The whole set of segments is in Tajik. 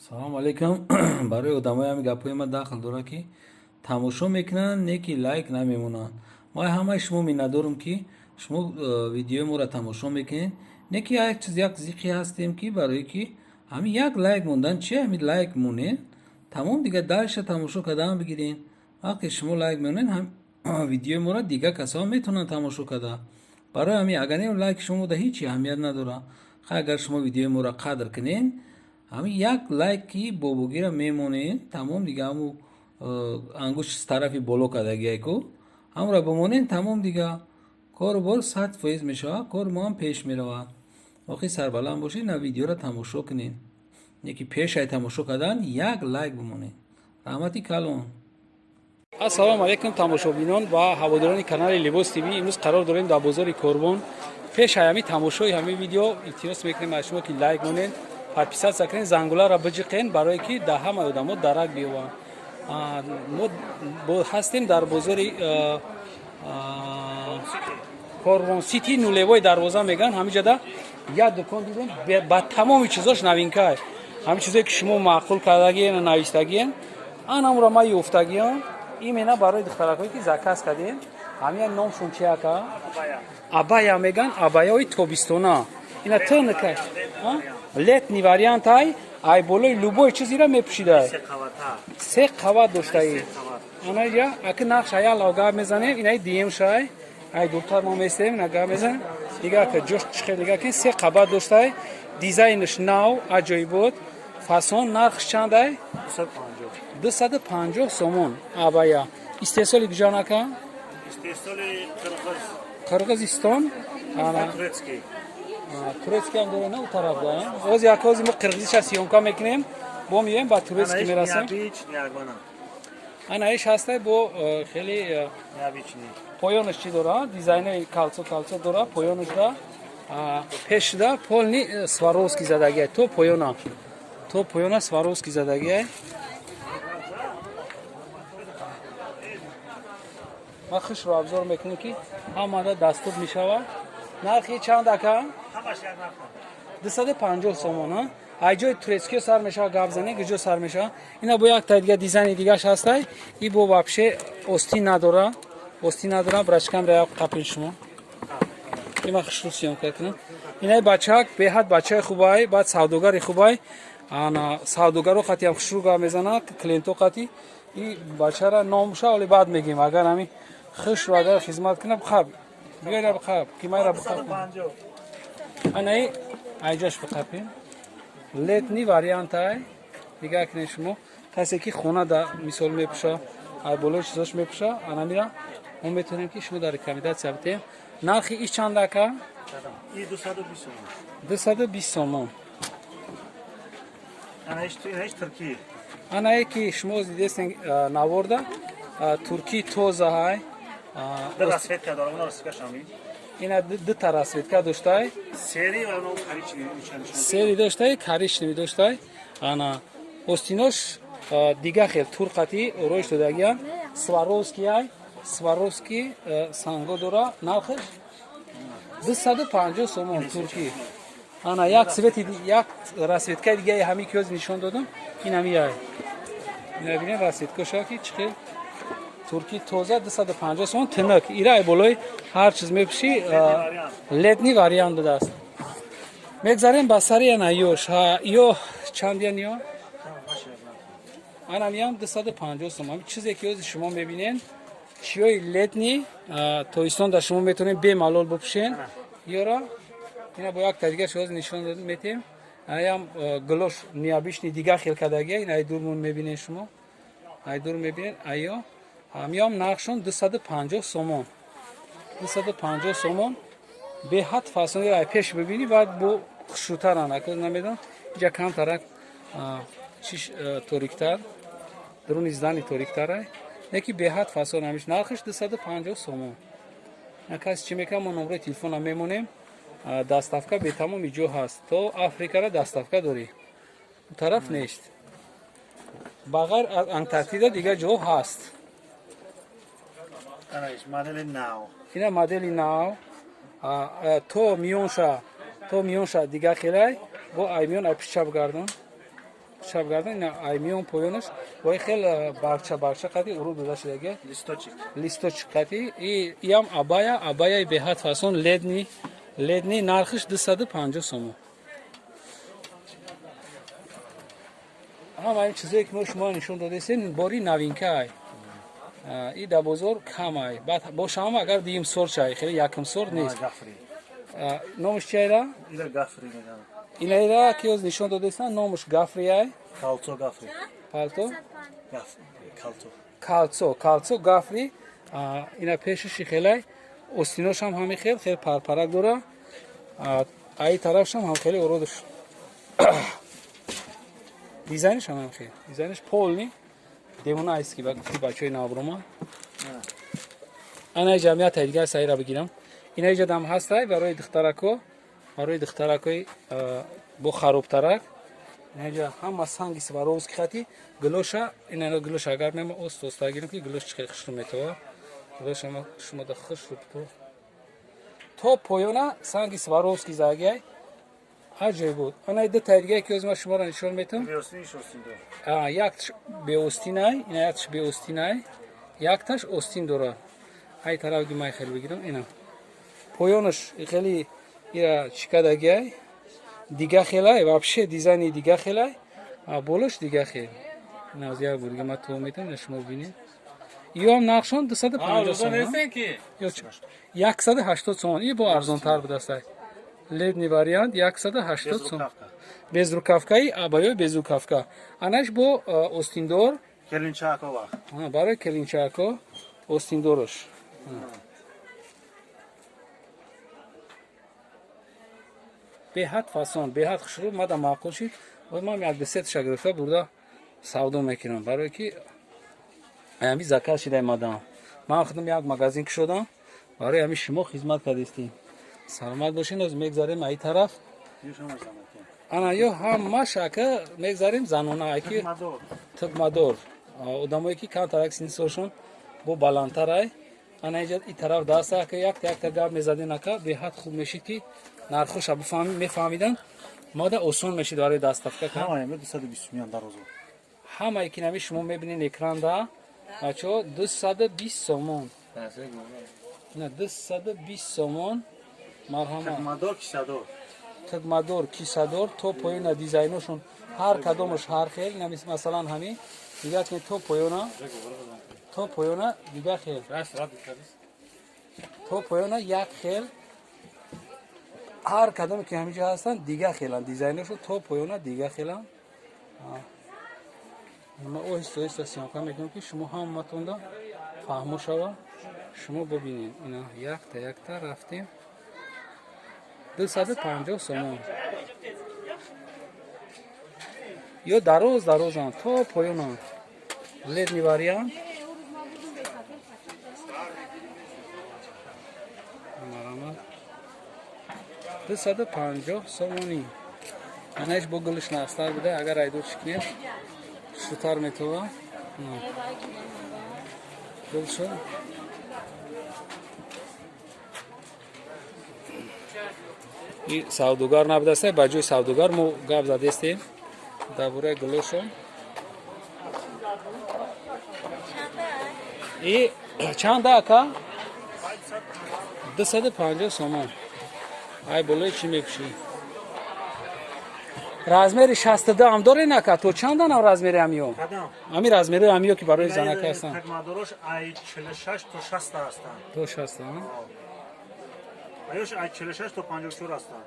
Салому алейкум. Барои одамои ҳами гапҳои ман дахл дорад, ки тамошо мекунанд, не ки лайк намемонанд. Мо ҳамаи шумо миннатдорам, ки шумо видеои моро тамошо мекунед, не ки як чиз, як зиқе ҳастем, ки барое ки ҳамин як лайк мондан чи, ҳамин лайк монед, тамом, дига дальше тамошо кардан бигирен. Вақте шумо лайк мемонед, видеои моро дигар касо метавонанд тамошо карда. Барои ҳамин, агар не, лайки шумо да ҳеҷ аҳамият надорад. Хай, агар шумо видеои моро қадр кунед, ҳамин як лайки бобогира мемонед, тамом, дига ҳаму ангушт тарафи боло кардагиайку, ҳамро бимонед, тамом, дига кору бор 100% мешавад, кори мо ҳам пеш меравад. Охи сарбаланд бошед. На, видеоро тамошо кунед, яки пешай тамошо кардан як лайк бимонед. Раҳмати калон. Ассалому алайкум, тамошобинон ва ҳаводорони канали Либос ТВ. Имрӯз қарор дорем дар бозори Корвон. Пеш ҳами тамошои ҳамин видео илтимос мекунем аз шумо, ки лайк монед, подписаться кунед, зангуларо биҷиқен, барое ки дар ҳамаи одамо дарак биёбанд. Мо ҳастем дар бозори Корвон Сити, нулевой дарвоза меган. Ҳамиҷада як дукон дидем, ба тамоми чизош новинка. Ҳамин чизое ки шумо маъқул кардагиен, навистагиен, анамуро ма ёфтагиам. Именно барои духтаракое ки заказ кардем. Ҳамин номшон чи ака? Абая меган, абаяҳои тобистона. Ина тнка летний вариант, ай болои любой чизира мепӯшидай. Се қават доштаи. Анаҷа аки нақш ая гап мезанем. Инаи диемшай, ай дуртар мо местем, ина гап мезанем. Дига ака ҷош чихел, дига ки се қабат доштай, дизайнш нав, аҷоибот, фасон. Нархш чандай? 250 сомон абая. Истеҳсоли куҷо нака? Истеҳсоли Қирғиз. Қирғизистон. Турецкий. Турецкий ҳам дора на у тараф да. Ози як ози мо қирғизиша съёмка мекунем, бо меоем, ба турецкий мерасем. Ана иш ҳастай бо хеле поёнаш чӣ дора, дизайнои калцо калцо дора поёнашда, пешда полный Сваровски задагиай, то поёна, то поёна Сваровски задагиай. Ма хушро абзор мекунем, ки ҳамада дастур мешавад. Нархи чанд, ака? 250 сомон. Ай ҷои турецкиё сар мешавад, гап занем, куҷо сар мешавад. Ина бо як та дига дизайни дигаш ҳастай. И бо вообще остин надора, остин надора. Брачкам ра қапин шумо. Има хушрӯ съёмка кунам. Инаи бачак беҳад бачаи хубай, баъд савдогари хубай. Ана савдогаро қатиам хушрӯ гап мезанад, клиенто қати. И бачара номша оли баъд мегем. Агар ҳами хушрӯ агар хизмат кунам, хаб биёра, бихаб кимайра бихаб. Анаи айҷош биқапем, летний вариантай. Дига кунед шумо, касе ки хона да мисол мепӯша, ай болои чизош мепӯша, анамира мо метавонем, ки шумо дар рекомендация битем. Нархи иш чанд, ака? 220 сомон. Анае ки шумо дидестен наворда, туркии тозаҳай. Ина дута расцветка доштай, серый доштай, коричневый доштай. Ана остинош дига хел турқати ороиш додагиян, Сваровскиай, Сваровски санго дора. Нархаш 250 сомон, туркӣ. Ана як цвети, як расцветкаи дигаи ҳами ки ҳозир нишон додам, ин ҳамияй. Ина бинем расцветкаша, ки чӣ хел, туркӣ тоза, 250 сомон, тинак. Ира ай болои ҳар чиз мепӯшӣ, летний вариант будааст. Мегзарем ба сари ана ёш. Ё чандиян? Ё анамиям 250 сомон. Чизе ки ҳозир шумо мебинен, чиёи летний, тобистон дар шумо метавонед бемалол бипӯшен ёра. Ина бо як та дига ҳозир нишон метем. Аям гулош необычный, дига хел кардагия. Ин ай дурмон мебинен шумо, ай дур мебинен. Айё ҳамиём нархшон 250 сомон, 250 сомон. Беҳад фасони. Ай пеш бибинӣ, баъд бо хушрӯтаран. Намедонам, инҷа камтарак чиш ториктар, дуруни здани ториктарай, яки беҳад фасон. Ҳамиш нархаш 250 сомон. Каси чӣ мекунад, мо номрои телефона мемонем. Доставка бетамоми ҷо ҳаст, то Африкара доставка дорӣ, тараф нест, ба ғайр аз Антарктида дигар ҷо ҳаст. Ина модели нав, то миёнша, то миёнша дига хелай. Бо ай миён, ай пишча бигардон. чап гардан, ина аймиён поёнаш бо хел барча барча қати уру дода шудаги. Листочек. Листочек қати. И иам абая, абаяи беҳад фасон, ледни, ледни, нархиш 250 сомон. Ҳама ин чизое ки мо шумо нишон додесем, бори новинка ай. И дар бозор кам ай. Баъд бошам, агар дуюм сорт шай, хеле якум сорт нест. Номаш чи айра? Ира гафри меган. Инаира ки оз нишон додесан, номаш гафри ай. Калцо гафри. Палто? Калцо. Калцо, калцо гафри. Ина пешиши хелай. Остиношам ҳами хел, хел парпарак дора. Аи тарафшам ҳам хеле уродаш. Дизайнш ҳам хел. Дизайнш полный. Девона айст ки ба гуфти бачаҳои навброма. Ана ҷамъият дигар сайра бигирам. Ина иҷадам ҳастай барои духтарако, барои духтаракои бо харобтарак. Инаҷа ҳама санги Сваровски хати гилоша, ина гилоша агар мема ост оста гирем ки гилош чӣ хел хушрӯ метова. Гилоша ма шумо да хушрӯ то поёна санги Сваровски загиай. Аҷоиб буд. Ана ду таи дигаре ки оз ма шуморо нишон метам. Якташ беостинай, ина якташ беостинай, якташ остин дора. Ай тараф ги май хел бигирам, ина. Поёнаш хеле ира чикадагиай, дига хелай, вообще дизайни дига хелай, а болош дига хел. Ина аз як бор дига ма то метам, ина шумо бинед. Иём нақшон 250 сомон. 180 сомон. И бо арзонтар будастай. Ледни вариант 180 сомон. Без рукавкаи, абаё без рукавка. Анаш бо остиндор. Келинчако. Барои келинчако остиндорош. Беҳад фасон, беҳад хушрӯ, мада маъқул шид. Ман як десетша гирифта бурда савдо мекунам, барое ки ҳами заказ шидай мадам. Ман худам як магазин кушодам, барои ҳами шумо хизмат кардистем. Саломат бошед, оз мегзарем аи тараф. Ана ё ҳамаш ака мегзарем занона, аки тукмадор. Одамое ки камтарак синнсошон бо баландтар ай. Ана инҷа и тараф даста ака якта якта гап мезаден ака, беҳад хуб мешид ки нархоша мефаҳмидан, мада осон мешид барои доставка. Ҳамае ки нами шумо мебинед экранда, бачаҳо, 220 сомон. На 220 сомон. Марҳамат. Тукмадор, кисадор, то поёна дизайношон ҳар кадомаш ҳар хел. Масалан ҳами дига ки то поёна, то поёна дига хел. То поёна як хел. Ҳар кадоме ки ҳаминҷо ҳастанд дига хеланд, дизайношон то поёна дига хеланд. Ма оҳиста оҳиста съёмка мекунам ки шумо ҳаматонда фаҳмо шава, шумо бибинед. Ина якта якта рафтем. 250 сомон. Ё дароз дарозанд то поёнанд. Ледни вариант. Марҳамат. 250 сомонӣ. Анаиш бо гулиш настар буда, агар айдор чикнед, шутар метова. Гул шуд. И савдогар набудастай, ба ҷои савдогар мо гап задестем дар бораи гулошон. И чанда ака? 250 сомон. Ай болои чӣ мепӯшӣ? Размери 62 ҳам дорен ака? То чанданам размери ҳамиё? Ҳами размери ҳамиё ки барои занака ҳастанд. Тагмадорош ай 46 то 60 ҳастанд. То 60, а? Аюш ай 46 то 54 ҳастанд.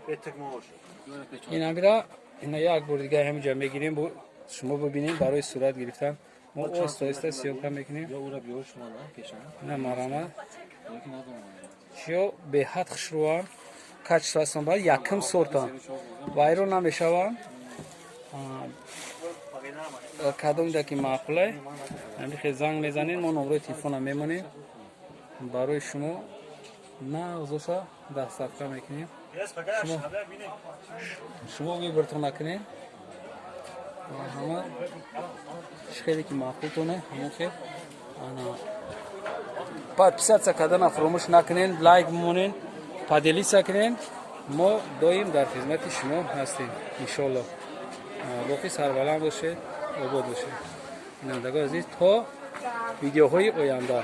Бе тагмаош. Ин ҳамира, ина як бор дига ҳаминҷа мегирем, шумо бибинед барои сурат гирифтан. Мо оҳиста оҳиста съёмка мекунем. Ина марҳамат. Чиё беҳад хушрӯанд, качество ҳастанд, баъд якум сортанд, вайрон намешаванд. Кадомида ки маъқулай, ҳамин хел занг мезанед, мо номрои телефона мемонем барои шумо, нағзоша доставка мекунем. Шумо выбортон накунед, ҳама хеле ки маъқултоне ҳамон хел. Подписаться кардана фаромӯш накунед, лайк бимонед, поделиться кунед. Мо доим дар хизмати шумо ҳастем, иншоалло. Боқӣ сарбаланд бошед, обод бошед, бинандагони азиз, то видеоҳои оянда.